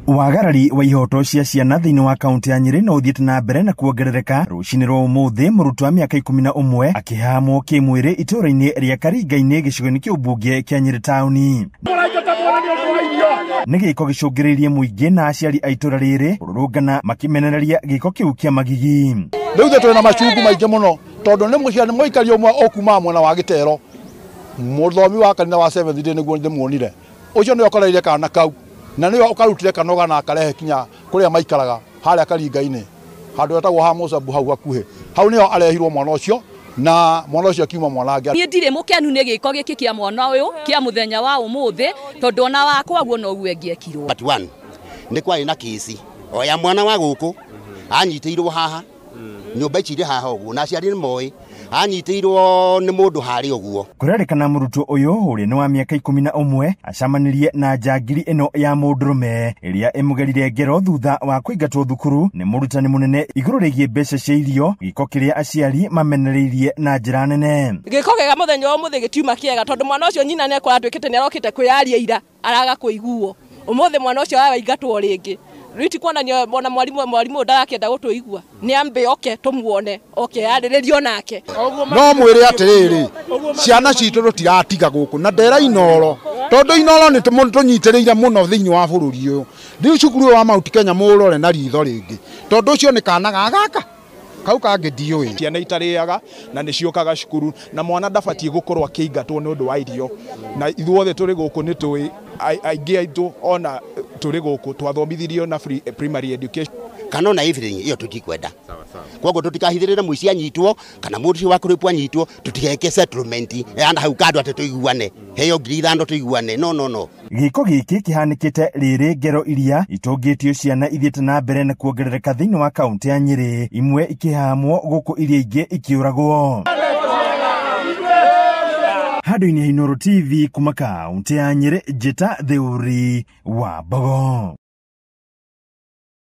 Wagarari wa ihoto cia ciana thĩinĩ wa kaunti ya Nyĩrĩ no ũthiĩte na mbere na kuongerereka. Rũcinĩ rwa ũmũthĩ mũrutwo wa mĩaka 11 akĩhamwo kĩmwĩrĩ itũũra-inĩ rĩa Karinga-inĩ gĩcigo-inĩ kĩa ũmbunge kĩa Nyĩrĩ taũni. Nĩ gĩko gĩcũngĩrĩirie mũingĩ na aciari a itũũra rĩrĩ kũrũrũngana makĩmenereria gĩko kĩu kĩa magigi. Rĩu ithuĩ twĩna macungu maingĩ mũno tondũ nĩ mũciari mũikari ũmwe ũkumaga mwena wa Gĩtero, mũthomi wa kanitha wa Seventh Day nĩguo ndĩmuonire, ũcio nĩwe ũkoreire kana kau na nĩwe ũkarutire kanoga na akarehe kinya kũrĩa maikaraga harĩa Karinga-inĩ handũ hetagwo ha Mũcabu hau hakuhĩ, hau nĩho arehirwo mwana ũcio na mwana ũcio akiuma mwana angĩ. Niĩ ndirĩ mũkenu nĩ gĩko gĩkĩ kĩa mwana ũyũ kĩa mũthenya wa ũmũthĩ tondũ ona wakwa guo noguo ĩngĩekirwo. Part 1 nĩ kwarĩ na kĩci o ya mwana wa gũkũ anyitĩirwo haha nyũmba ici irĩ haha ũguo na aciari nĩ moĩ anyitĩirwo nĩ mũndũ harĩ ũguo. Kũrerĩkana mũrutwo ũyũ ũrĩa nĩ wa mĩaka 11 acamanirie na njangiri ĩno ya mũndũrũme ĩrĩa ĩmũgerire ngero thutha wa kũingatwo thukuru nĩ mũrutani mũnene igũrũ rĩgiĩ mbeca cia irio, gĩko kĩrĩa aciari mamenereirie na njĩra nene. Gĩko gĩega mũthenya wa ũmũthĩ gĩtiuma kĩega tondũ mwana ũcio nyina nĩ ekũratuĩkĩte nĩ arokĩte kwĩyaria ira araga kũiguo. Ũmũthĩ mwana ũcio araingatwo rĩngĩ. Rĩu kuonania ona mwarimu ndarakĩenda gũtũigua nĩ ambe oke tũmuone oke yarĩrĩrio nake. No mwĩre atĩrĩrĩ, ciana citũ tũtiratiga gũkũ na ndera Inoro tondũ Inoro nĩ tũnyitĩrĩire mũno thĩinĩ wa bũrũri ũyũ. Rĩu cukuru ũyũ wa Mount Kenya mũũrore na ritho rĩngĩ tondũ ũcio nĩ kana ga gaka kau kangĩ ndiũĩ. Ciana itarĩaga na nĩ ciũkaga cukuru na mwana ndabatiĩ gũkorwo akĩingatwo nĩ ũndũ wa irio, na ithuothe tũrĩ gũkũ nĩ tũĩ aingĩ aitũ ona tũrĩ gũkũ twathomithirio na free primary education kana ona evening iyo tutikwenda. Koguo tutikahithirire mũici anyitwo kana mũndũ ũcio wa kũrĩpwo anyitwo, tutigeke settlement yana hau kando atĩ tũiguane, heo 5,000 tũiguane, no no no. Gĩko gĩkĩ kĩhanĩkĩte rĩrĩ ngero iria itũngĩtio ciana ithiĩte na mbere na kuongerereka thĩinĩ wa kaunti ya Nyĩrĩ, imwe ikĩhamwo gũkũ iria ingĩ ikĩũragwo. Handũ-inĩ ha Inooro TV kuma kaunti ya Nyĩrĩ, Njĩta Theuri wa Mbogo.